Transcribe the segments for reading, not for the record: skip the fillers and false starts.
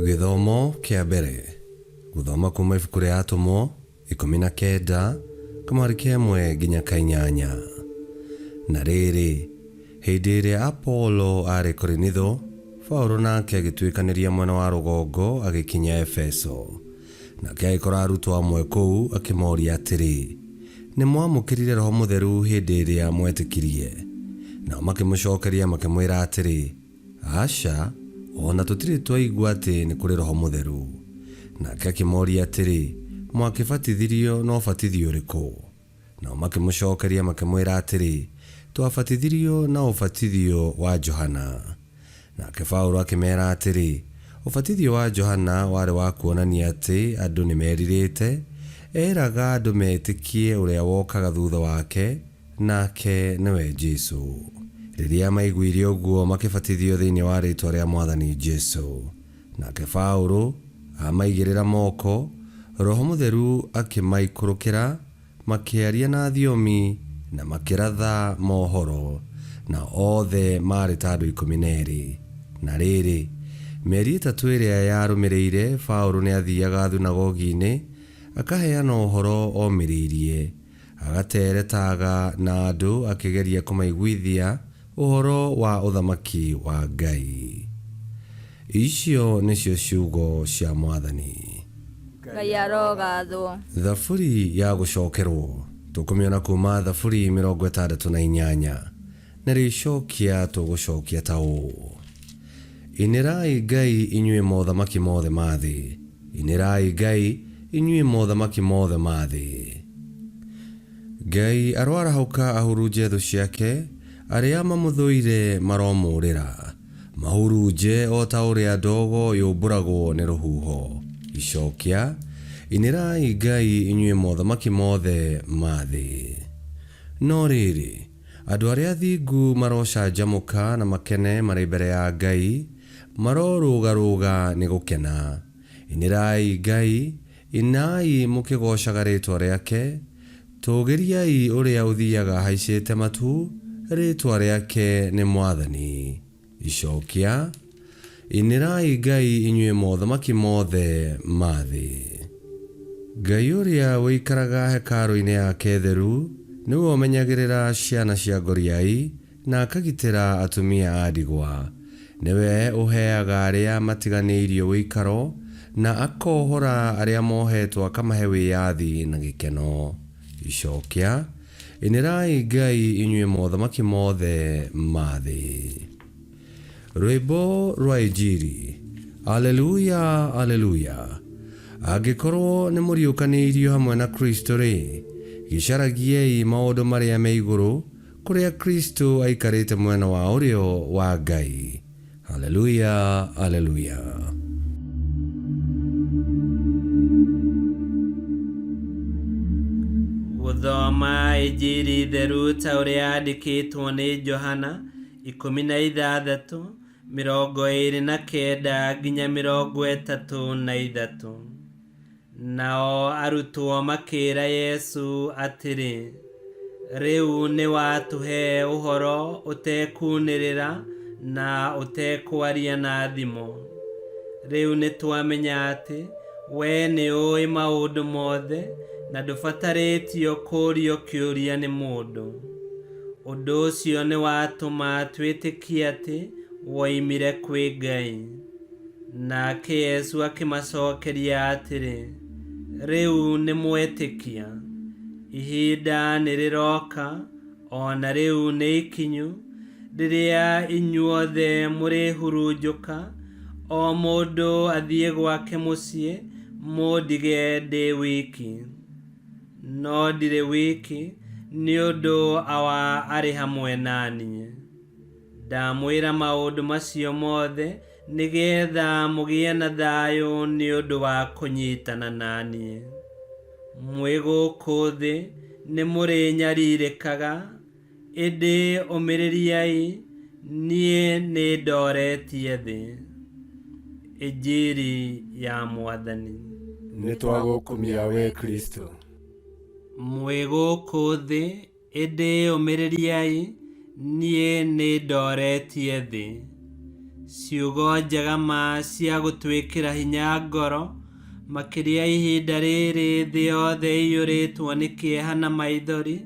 Gĩthomo kĩa mbere gũthoma kuma ibuku rĩa Atũmwo 19 kamwari ka ĩmwe nginya ka inyanya. Na rĩrĩ, hĩndĩ ĩrĩa Apolo aarĩ Korinitho, Paulo nake agĩtuĩkanĩria mwena wa rũgongo agĩkinya Efeso. Nake agĩkora arutwo amwe kũu, akĩmoria atĩrĩ, Nĩ mwamũkĩrire Roho Mũtheru hĩndĩ ĩrĩa mwetĩkirie? Nao makĩmũcokeria makĩmwĩra atĩrĩ, Aca, o na tũtirĩ twaigua atĩ nĩ kũrĩ Roho Mũtheru. Nake akĩmoria atĩrĩ, Mwakĩbatithirio na ũbatithio ũrĩkũ? Nao makĩmũcokeria makĩmwĩra atĩrĩ, Twabatithirio na ũbatithio wa Johana. Nake Paulo akĩmera atĩrĩ, Ũbatithio wa Johana warĩ wa kuonania atĩ andũ nĩ merirĩte, eeraga andũ metĩkie ũrĩa wokaga thutha wake, nake nĩwe Jesu. Rĩrĩa maiguire ũguo makĩbatithio thĩinĩ wa rĩĩtwa rĩa Mwathani Jesu. Nake Paulo amaigĩrĩra moko, Roho Mũtheru akĩmaikũrũkĩra, makĩaria na thiomi na makĩratha mohoro, na othe maarĩ ta andũ 12. Na rĩrĩ, mĩeri 3 ĩrĩa yarũmĩrĩire, Paulo nĩathiaga thunagogi-inĩ, akaheana ũhoro omĩrĩirie, agateretaga na andũ akĩgeria kũmaiguithia ũhoro wa ũthamaki wa Ngai. Icio nĩcio ciugo cia Mwathani. Ngai arogathwo. Thaburi ya gũcokerwo tũkũmĩona kuma Thaburi 68 na rĩcokia tũgũcokia ta ũũ: Inĩrai Ngai inyuĩ mothamaki mothe ma thĩ, inĩrai Ngai inyuĩ mothamaki mothe ma thĩ. Ngai aroarahũka ahurunje thũ ciake, arĩa mamũthũire maromũũrĩra, mahurunje o ta ũrĩa ndogo yũmbũragwo nĩ rũhuho. Icokia, inĩrai Ngai inyuĩ mothamaki mothe ma thĩ. No rĩrĩ, andũ arĩa athingu marocanjamũka na makene marĩ mbere ya Ngai, marorũgarũga nĩ gũkena. Inĩrai Ngai, inai mũkĩgoocaga rĩĩtwa rĩake, tũũgĩriai ũrĩa ũthiiaga ahaicĩte matu, rĩĩtwa rĩake nĩ Mwathani. Icokia, inĩrai Ngai inyuĩ mothamaki mothe ma thĩ. Ngai ũrĩa ũikaraga hekarũ-inĩ yake theru nĩwe ũmenyagĩrĩra ciana cia ngoriai na akagitĩra atumia a ndigwa. Nĩwe ũheaga arĩa matiganĩirio ũikaro na akohora arĩa mohetwo akamahe wĩyathi na gĩkeno. Icokia, inĩrai Ngai inyuĩ mothamaki mothe ma thĩ. Rwĩmbo rwa Injiri. Aleluya, aleluya. Angĩkorwo nĩ mũriũkanĩirio hamwe na Kristo-rĩ, gĩcaragiei maũndũ marĩa me igũrũ, kũrĩa Kristo aikarĩte mwena wa ũrĩo wa Ngai. Haleluya, aleluya. Gũthoma Injiri theru ta ũrĩa yandĩkĩtwo nĩ Johana 16 29 nginya 33. Nao arutwo makĩĩra Yesu atĩrĩ, Rĩu nĩwatũhe ũhoro ũtekuunĩrĩra na ũtekwaria na thimo. Rĩu nĩtwamenya atĩ wee nĩũũĩ maũndũ mothe na ndũbatarĩtio kũũrio kĩũria nĩ mũndũ. Ũndũ ũcio nĩwatũma twĩtĩkie atĩ woimire kwĩ Ngai. Nake Yesu akĩmacokeria atĩrĩ, Rĩu nĩmwetĩkia? Ihinda nĩrĩroka, o na rĩu nĩ ikinyu, rĩrĩa inyuothe mũrĩhurunjũka, o mũndũ athiĩ gwake mũciĩ, mũndige ndĩ wiki. No ndirĩ wiki, nĩ ũndũ Awa arĩ hamwe na niĩ. Ndamwĩra maũndũ macio mothe nĩgeetha mũgĩe na thayũ nĩ ũndũ wa kũnyiitana na niĩ. Mwĩ gũkũ thĩ nĩmũrĩnyarirĩkaga, ĩndĩ ũmĩrĩriai, niĩ nĩndooretie thĩ. Injiri ya Mwathani. Nĩtwagũkumia wee Kristo. Mwĩ gũkũ thĩ Ĩndĩ ũmĩrĩriai, niĩ nĩndooretie thĩ. Ciugo njega ma cia gũtwĩkĩra hinya ngoro, makĩria ihinda rĩrĩ thĩ yothe ĩiyũrĩtwo nĩ kĩeha na maithori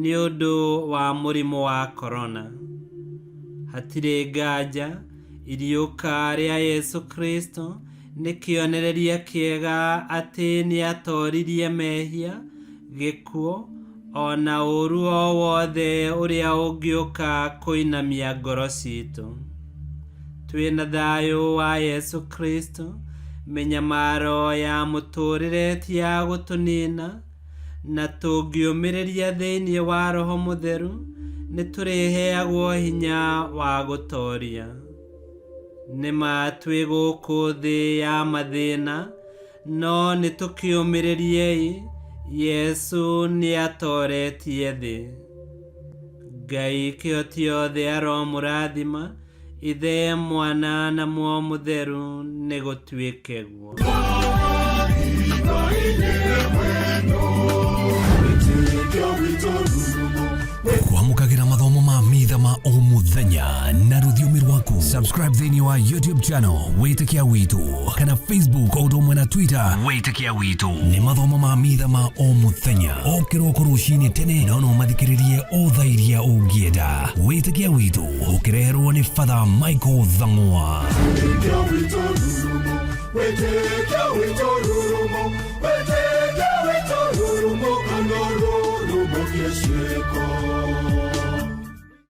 nĩ ũndũ wa mũrimũ wa korona. Hatirĩ nganja, iriũka rĩa Yesu Kristo nĩ kĩonereria kĩega atĩ nĩatoririe mehia, gĩkuũ, ona ũũru o wothe ũrĩa ũngĩũka kũinamia ngoro citũ. Twĩna thayũ wa Yesu Kristo, mĩnyamaro ya mũtũũrĩre ti ya gũtũnina, na tũngĩũmĩrĩria thĩinĩ wa Roho Mũtheru, nĩtũrĩheagwo hinya wa gũtoria. Nĩ ma twĩ gũkũ thĩ ya mathĩna, no nĩtũkĩũmĩrĩriei, Yesu nĩatoretie thĩ. Ngai kĩhoti othe aromũrathima, Ithe, Mwana na Muoyo Mũtheru, nĩgũtuĩke guo. Kwamũkagĩra mathomo ma mitha ma o mũthenya na rũthiomi rwaku. Subscribe thĩinĩ wa YouTube channel Wĩtĩkia Witũ kana Facebook o ũndũ ũmwe na Twitter Wĩtĩkia Witũ. Nĩ mathomo ma mitha ma o mũthenya o kĩroko rũcinĩ tene, no no mathikĩrĩrie o thaa iria ũngĩenda. Wĩtĩkia Witũ ũkĩreherwo nĩ Father Michael Thang'wa. Wĩtĩkia witũ rurumo, wĩtĩkia witũ rurumo, kana rurumo kĩciko.